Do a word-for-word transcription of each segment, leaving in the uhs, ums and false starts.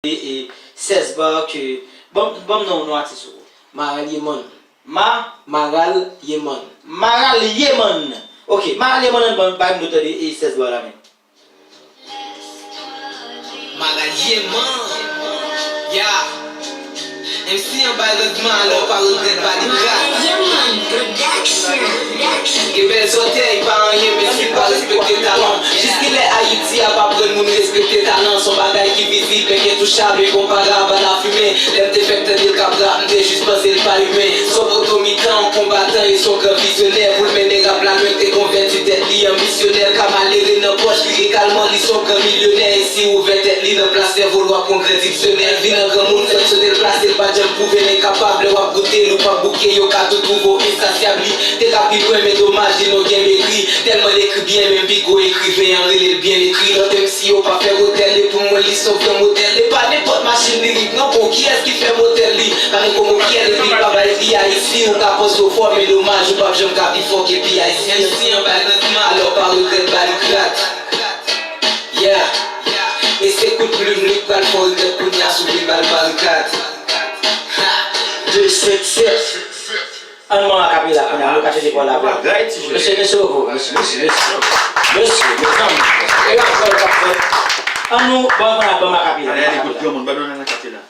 e, e sèz ba ke, ban m, ban m non, non atis ou. Maral Yeman. Ma? Maral Yeman. Maral Yeman. Ok, Maral Yeman, ann ban, bay m nou tande e sèz ba la menm. Maral Yeman. Ya. M C anba randman, alò pa regrèt ba li gras. Maral Yeman Production. Gen bèl zòtèy, pa anyen, men si pa respekte talan. Jiskilè Ayiti ap aprann moun respekte talan? Se yon bagay ki vizib, men ki entouchab, enkonparab a lafimen. Lè m te fèk tande l k ap rap, m te jis panse l pa imen. Se yon poto mitan, yon konbatan e se yon gran vizyonè. Pou l mennen rap la lwen, te konvèti tèt li an misyonè. Ka malere nan pòch, lirikalman, li se yon gran milyonè. E si w ouvè tèt li nan plas sèvo l, w ap pran gran diksyonè. Vin an granmoun, fè l sote l plase, l pa janm pwouve l enkapab. Lè w ap goute l, ou p ap bouke, yo ka tou twouve w ensasyab. Li te ka pi lwen, men domaj, li non gen megri. Tèlman l ekri byen, menm pi gwo ekriven an rele l byen ekri. Lòt M C yo pa fè wotèl, e pou mwen, li se yon vrè motèl. E pa nenpòt machin lirik, non, bon, kiyès ki fè motèl li? Pa nan komo kiyès, epi l pa bay P I C, ou ka panse w fò, men domaj, ou p ap janm ka pi fò ke P I C. M C anba randman, alò pa regrèt ba li gras. Yeah. E se kout plim li k pral fè w regrèt kounye a si w vle ba l barikad. De senk sèt. Ann ban m akapela kounye a, nou ka chèche pran lavi. Mesye, mesye, mesye, mesye, mesye, mesye, mezanmi. E rap sa yo k ap fèt. Ann nou, ban m, ban m akapela. Ann ale kout granmoun, ban nou nan akapela.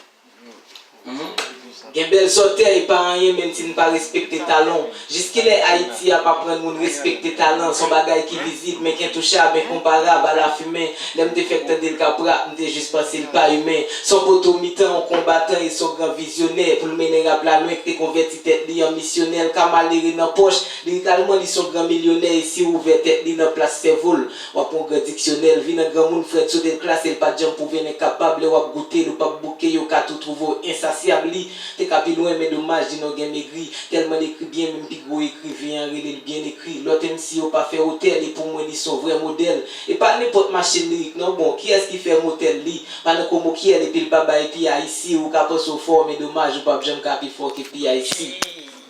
Gen bèl zòtèy, pa anyen, menm si n pa respekte talan. Jiskilè Ayiti ap aprann moun respekte talan? Se yon bagay ki vizib, men ki entouchab, enkonparab a lafimen. Lè m te fèk tande l k ap rap, m te jis panse l pa imen. Se yon poto mitan, yon konbatan e se yon gran vizyonè. Pou l mennen rap la lwen, k te konvèti tèt li an misyonè. L ka malere nan pòch, lirikalman, li se yon gran milyonè. E si w ouvè tèt li nan plas sèvo l, w ap pran yon gran diksyonè. L vin an granmoun, frè, l sote l klase, l pa t janm pwouve l enkapab. Lè w ap goute l, ou p ap bouke, yo ka tou twouve w ensasyab. Li te ka pi lwen, men domaj, li non gen megri. Tèlman l ekri byen, menm pi gwo ekriven an rele l byen ekri. Lòt M C yo pa fè wotèl, e pou mwen, li se yon vrè modèl. E pa nenpòt machin lirik, non, bon, kiyès ki fè motèl li? Pa nan komo kiyès, epi l pa bay P I C, ou ka panse w fò, men domaj, ou p ap janm ka pi fò ke P I C.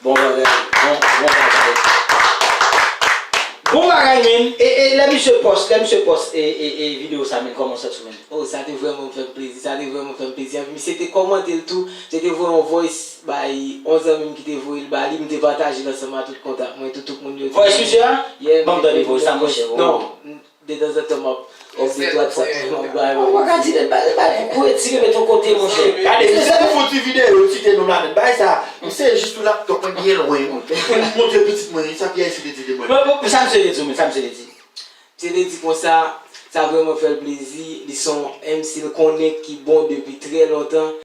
Bon bagay, bon, bon bagay. Bon bagay, men. E, e lè misye pòs, lè misye pòs, e, e, e videyo sa, men, kòman w santi w, men? Oh, sa te vrèman fè m plezi, sa te vrèman fè m plezi. Anpi, misye te kòmante l tou, misye te voye yon voice bay yon zanmi m ki te voye l ba li, m te pataje l ansanm a tout kontak mwen, tout, tout moun yo te. Voice misye a? Yeah, ban m tande voice sa, monchè. Non, detanzantan, m ap update WhatsApp mwen, m ap bay. Ou pa ka di l, bay, bay, pou, pou retire, met yon kote, monchè. Gade, se pou fouti videyo, site nou ladan. Bay sa, m se jis sou laptop mwen byen lwen, wi. Pou m montre pitit mwen, sa P I C te di de mwen. Bon, bon, sa misye te di, men, sa misye te di. Misye te di konsa, sa vrèman fè l plezi, li se yon M C l konnen ki bon depi trè lontan.